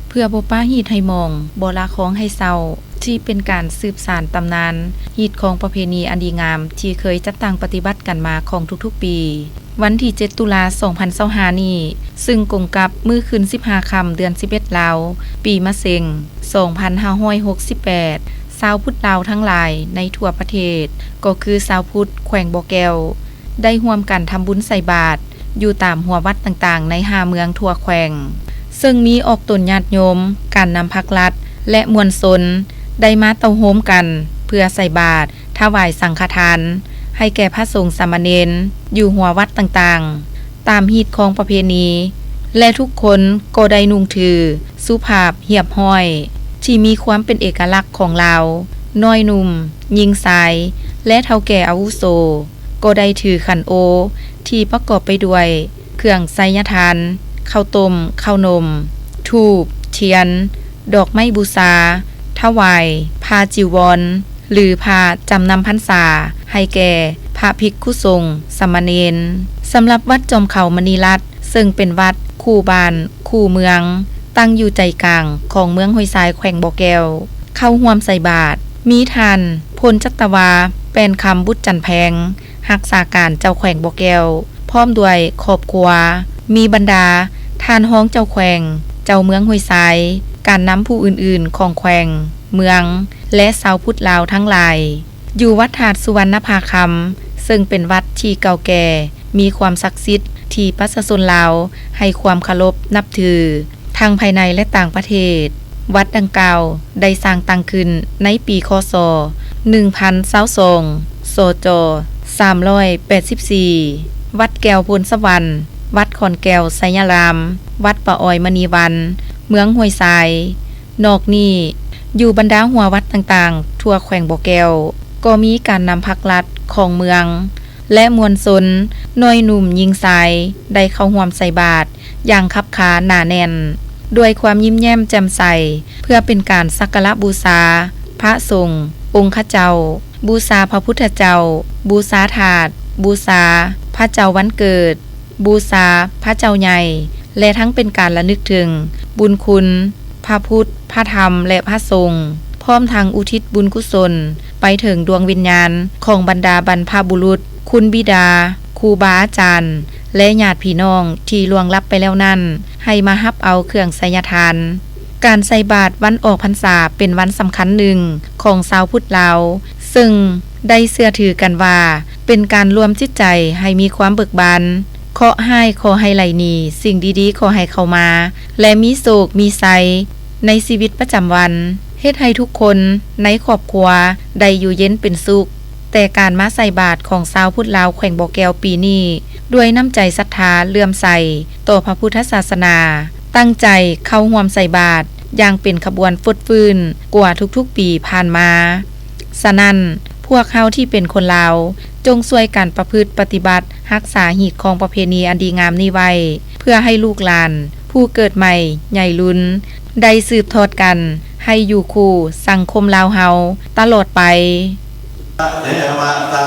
ເພື່ອບໍ່ປະຮີດໃຫ້ໝອງ, ບໍ່ລະຄອງໃຫ້ເສົ້າ, ທີ່ເປັນການສືບສານຕຳນານຮີດຄອງປະເພນີອັນດີງາມທີ່ເຄີຍຈັດຕັ້ງປະຕິບັດກັນມາຂອງທຸກໆປີ. ວັນທີເຈັດ ຕຸລາ ສອງພັນຊາວຫ້ານີ້, ຊຶ່ງກົງກັບມື້ຂຶ້ນສິບຫ້າຄ່ຳເດືອນສິບເອັດລາວ, ປີມະເສັງ ສອງພັນຫ້າຮ້ອຍຫົກສິບແປດ, ຊາວພຸດລາວທັງຫຼາຍໃນທົ່ວປະເທດ, ກໍຄືຊາວພຸດແຂວງບໍ່ແກ້ວ, ໄດ້ຮ່ວມກັນທຳບຸນໃສ່ບາດຢູ່ຕາມຫົວວັດຕ່າງໆໃນຫ້າເມືອງທົ່ວແຂວງ, ເຊິ່ງມີອອກຕົນຍາດໂຍມ, ການນຳພັກລັດ ແລະ ມວນຊົນໄດ້ມາເຕົ້າໂຮມກັນເພື່ອໃສ່ບາດ ຖວາຍສັງຄະທານໃຫ້ແກ່ພະສົງສາມະເນນຢູ່ຫົວວັດຕ່າງໆ ຕາມຮີດຄອງປະເພນີ ແລະ ທຸກຄົນກໍໄດ້ນຸ່ງຖືສຸພາບຮຽບຮ້ອຍ ທີ່ມີຄວາມເປັນເອກະລັກຂອງລາວ, ນ້ອຍໜຸ່ມ, ຍິງຊາຍ ແລະ ເຖົ້າແກ່ອາວຸໂສ ກໍໄດ້ຖືຂັນໂອທີ່ປະກອບໄປດ້ວຍເຄື່ອງໄສຍະທານ, ເຂົ້າຕົ້ມ, ເຂົ້າໜົມ, ທູບ, ທຽນ, ດອກໄມ້ບູຊາ, ຖວາຍຜ້າຈີວອນ ຫຼື ຜ້າຈຳນຳພັນສາໃຫ້ແກ່ພະພິກຂຸສົງສາມະເນນ. ສຳລັບວັດຈອມເຂົາມະນີລັດ ເຊິ່ງເປັນວັດຄູ່ບ້ານຄູ່ເມືອງ ຕັ້ງຢູ່ໃຈກາງຂອງເມືອງຫ້ວຍຊາຍ ແຂວງບໍ່ແກ້ວ, ເຂົ້າຮ່ວມໃສ່ບາດ ມີທ່ານ ພົນຈັດຕະວາ ແປ້ນຄຳ ບຸດຈັນແພງ ຮັກສາການເຈົ້າແຂວງບໍ່ແກ້ວ ພ້ອມດ້ວຍຄອບຄົວ, ມີບັນດາທ່ານຮອງເຈົ້າແຂວງ, ເຈົ້າເມືອງຫ້ວຍຊາຍ, ການນຳຜູ້ອື່ນໆຂອງແຂວງ, ເມືອງ ແລະ ຊາວພຸດລາວທັງຫຼາຍ. ຢູ່ວັດທາດສຸວັນນະພາຄຳ ເຊິ່ງເປັນວັດທີ່ເກົ່າແກ່, ມີຄວາມສັກສິດ ທີ່ປະຊາຊົນລາວໃຫ້ຄວາມເຄົາລົບນັບຖື ທັງພາຍໃນ ແລະ ຕ່າງປະເທດ. ວັດດັ່ງກ່າວໄດ້ສ້າງຕັ້ງຂຶ້ນໃນປີ ຄ.ສ. ໜຶ່ງພັນຊາວສອງ ສ.ຈ. ສາມຮ້ອຍແປດສິບສີ່, ວັດແກ້ວໂພນສະຫວັນ, ວັດຂອນແກ້ວໄຊຍະລາມ, ວັດປາອອຍມະນີວັນ, ເມືອງຫ້ວຍຊາຍ. ນອກນີ້, ຢູ່ບັນດາຫົວວັດຕ່າງໆທົ່ວແຂວງບໍ່ແກ້ວ ກໍມີການນຳພັກລັດຂອງເມືອງ ແລະ ມວນຊົນ, ນ້ອຍໜຸ່ມຍິງຊາຍ ໄດ້ເຂົ້າຮ່ວມໃສ່ບາດຢ່າງຄັບຄາໜາແໜ້ນ ດ້ວຍຄວາມຍິ້ມແຍ້ມແຈ່ມໃສ ເພື່ອເປັນການສັກກາລະບູຊາພະສົງອົງຄະເຈົ້າ, ບູຊາພະພຸດທະເຈົ້າ, ບູຊາທາດ, ບູຊາພະເຈົ້າວັນເກີດ, ບູຊາພະເຈົ້າໃຫຍ່ ແລະ ທັງເປັນການລະນຶກເຖິງບຸນຄຸນ ພະພຸດ, ພະທຳ ແລະ ພະສົງ, ພ້ອມທັງອຸທິດບຸນກຸສົນໄປເຖິງດວງວິນຍານຂອງບັນດາບັນພະບຸລຸດ, ຄຸນບິດາ, ຄູບາອາຈານ ແລະ ຍາດພີ່ນ້ອງທີ່ລ່ວງລັບໄປແລ້ວນັ້ນ ໃຫ້ມາຮັບເອົາເຄື່ອງໄສຍະທານ. ການໃສ່ບາດວັນອອກພັນສາເປັນວັນສຳຄັນໜຶ່ງຂອງຊາວພຸດລາວ, ເຊິ່ງໄດ້ເຊື່ອຖືກັນວ່າ ເປັນການລວມຈິດໃຈໃຫ້ມີຄວາມເບີກບານ, ເຄາະຮ້າຍຂໍໃຫ້ໄຫຼໜີ, ສິ່ງດີໆຂໍໃຫ້ເຂົ້າມາ ແລະ ມີໂຊກມີໄຊໃນຊີວິດປະຈຳວັນ, ເຮັດໃຫ້ທຸກຄົນໃນຄອບຄົວໄດ້ຢູ່ເຢັນເປັນສຸກ. ແຕ່ການມາໃສ່ບາດຂອງຊາວພຸດລາວແຂວງບໍ່ແກ້ວປີນີ້ ດ້ວຍນ້ຳໃຈສັດທາເຫຼື້ອມໃສຕໍ່ພະພຸດທະສາສະໜາ, ຕັ້ງໃຈເຂົ້າຮ່ວມໃສ່ບາດຢ່າງເປັນຂະບວນຟົດຟື້ນກວ່າທຸກໆປີຜ່ານມາ. ສະນັ້ນ, ພວກເຮົາທີ່ເປັນຄົນລາວ ຈົ່ງຊ່ວຍກັນປະພຶດປະຕິບັດ ຮັກສາຮີດຄອງປະເພນີອັນດີງາມນີ້ໄວ້ ເພື່ອໃຫ້ລູກຫຼານຜູ້ເກີດໃໝ່ໃຫຍ່ລຸນ ໄດ້ສືບທອດກັນໃຫ້ຢູ່ຄູ່ສັງຄົມລາວເຮົາຕະຫຼອດໄປ. ເທວະຕາ